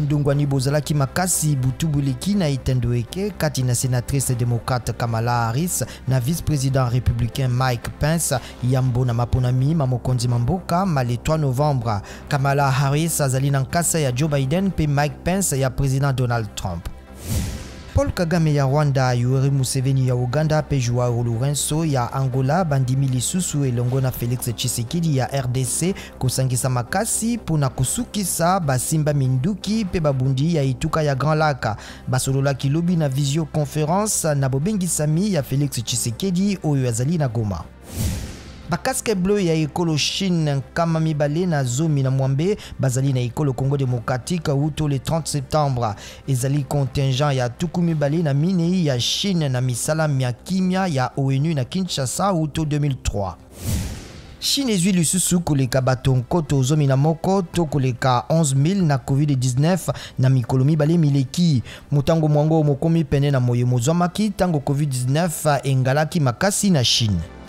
Bondongwani bozalaki makasi butu boleki na etando eke kati na senatrice democrate Kamala Harris na vice-president republicain Mike Pence yambo na maponami ma mokonzi ma mboka ma le 3 novembre. Kamala Harris azali na nkasa ya Joe Biden mpe Mike Pence ya president Donald Trump. Paul Kagame ya Rwanda, Yoweri Museveni ya Uganda mpe Joao Lourenço ya Angola bandimi lisusu elongo na Felix Tshisekedi ya RDC kosangisa makasi mpo na kosukisa basimba minduki mpe babundi ya etuka ya Grand Lac. Basololaki lobi na visioconference na bobengisami ya Felix Tshisekedi oyo azali na Goma. Ba casque bleu ya ekolo Chine 218 bazali na ekolo Congo démocratique wuto le 30 septembre. Ezali contingent ya 24 ya Chine na misala mya kimia ya ONU na Kinshasa wuto 2003. Chine ezwi lisusu koleka bato 11,000 to koleka 11 000 na COVID-19 na mikolo mibale mileki. Motango mwango mokomi pene na moye mozwamaki ntango COVID-19 engalaki makasi na Chine.